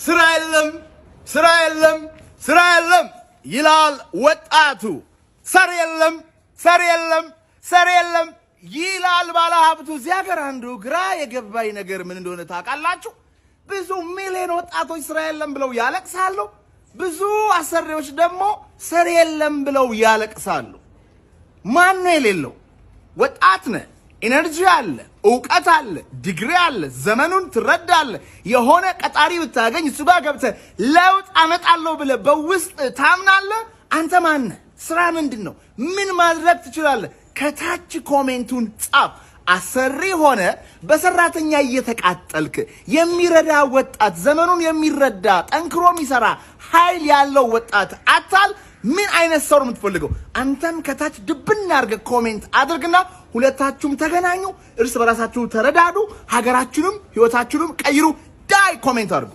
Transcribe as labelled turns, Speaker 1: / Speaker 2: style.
Speaker 1: ስራ የለም፣ ስራ የለም፣ ስራ የለም ይላል ወጣቱ። ሰር የለም፣ ሰር የለም፣ ሰር የለም ይላል ባለ ሀብቱ። እዚህ ሀገር አንዱ ግራ የገባኝ ነገር ምን እንደሆነ ታውቃላችሁ? ብዙ ሚሊዮን ወጣቶች ስራ የለም ብለው ያለቅሳሉ። ብዙ አሰሪዎች ደግሞ ስራ የለም ብለው ያለቅሳሉ። ማን ነው የሌለው? ወጣት ነህ፣ energy አለ፣ እውቀት አለ፣ ዲግሪ አለ፣ ዘመኑን ትረዳለህ። የሆነ ቀጣሪ ብታገኝ እሱ ጋር ገብተህ ለውጥ አመጣለሁ ብለህ በውስጥ ታምናለህ። አንተ ማን ነህ? ስራ ምንድን ነው? ምን ማድረግ ትችላለህ? ከታች comment ኡን ጻፍ። አሰሪ ሆነ በሰራተኛ እየተቃጠልክ የሚረዳ ወጣት፣ ዘመኑን የሚረዳ፣ ጠንክሮ የሚሰራ ኃይል ያለው ወጣት አታል። ምን አይነት ሰው ነው የምትፈልገው? አንተም ከታች ድብና አድርገህ comment አድርግና ሁለታችሁም ተገናኙ፣ እርስ በራሳችሁ ተረዳዱ፣ ሀገራችሁንም ህይወታችሁንም ቀይሩ። ዳይ comment አድርጉ።